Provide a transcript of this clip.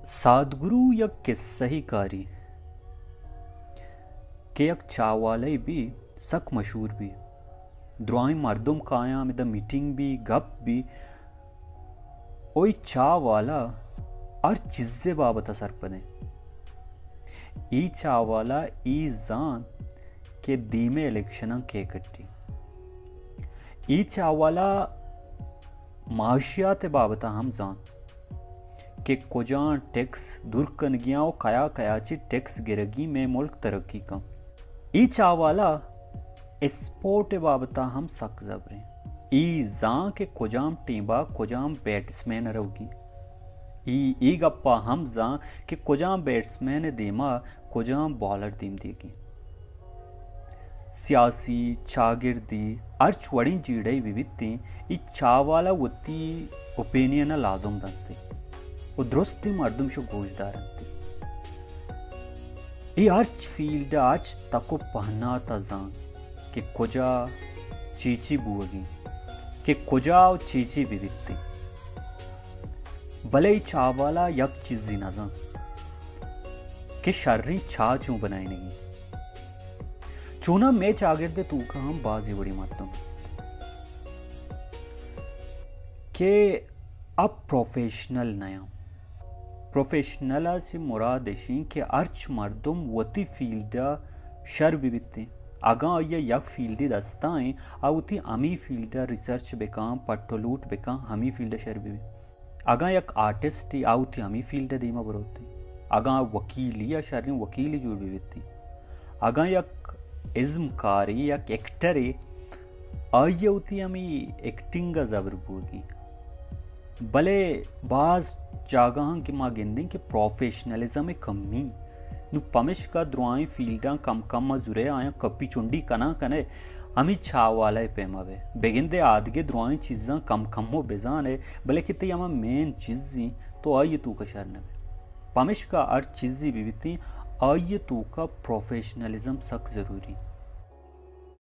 سادگرو یک قصہ ئی کاری کہ یک چاہ والے بی، سک مشہور بی۔ درائیں مردم کایاں، ہمدا میٹنگ بی، گپ بی۔ او ای چاہ والا ہر چیزے بابت سرپدیں۔ ای چاہ والا ای زانت کہ دیمے الیکشناں کے کٹی۔ ای چاہ والا معاشیات بابت ہم زانت کہ کجام ٹیکس دور کنگیاں و کیا کیا چی ٹیکس گرگی میں ملک ترقی کن۔ ای چاہ والا اسپورٹ بابت ہم سک زبریں۔ ای زان کہ کجام ٹیما کجام بیٹسمین روگی۔ ای، ای گپا ہم زان کہ کجام بیٹسمین دیما کجام بالر دیم دیگی۔ سیاسی، چاگردی، ہرچ وڑیں جیڑہ بہ بیتیں، ای چاہ والا وتی اوپینین لازم دنت و درستیں مردم شو گوش دارنت۔ ای ہرچ فیلڈ، ہرچ تک و پہنات زان کہ کجا چی چی بوگی، کہ کجا و چی چی بہ بیتیں۔ بلے ای چاہ والا یک چیزی نزان کہ شریں چاہ چون بنائینگی۔ چونا مئے چاگرد توکا ہم بازی وڑی مردم است کہ آ پروفیشنل نیاں۔ پروفیشنل چی مراد اشیں کہ ہرچ مردم وتی فیلڈا شر بہ بیتیں۔ اگاں آئی یک فیلڈی دستائیں، آ وتی ہمی فیلڈا ریسرچ بکاں، پٹ و لوٹ بکاں، ہمی فیلڈا شر بہ بیت۔ اگاں یک آرٹسٹے آ وتی ہمی فیلڈ ء دیما بروتیں، اگاں وکیلے یا شریں وکیلے جوڑ بہ بیتیں، اگاں یک ازمکارے، یک ایکٹرے، آئی ء وتی ہمی ایکٹنگ ء زبر بوگی۔ بلے باز جاگہاں کہ ما گندیں کہ پروفیشنلزم ء کمی، نوں پمشکا درائیں فیلڈاں کم کم ء زورے آیاں کپی چنڈی کناں کنے ہمے چاہ والہ ء پیما بئے۔ بگندے آدگہ درائیں چیزاں کم کم ء بزانے، بلے کہ تئی ہما مین چیزیں تو آئی ء توکا شر نہ بئے۔ پمشکا ہر چیزے بہ بیتیں، آئی ء توکا پروفیشنلزم سک ضروری۔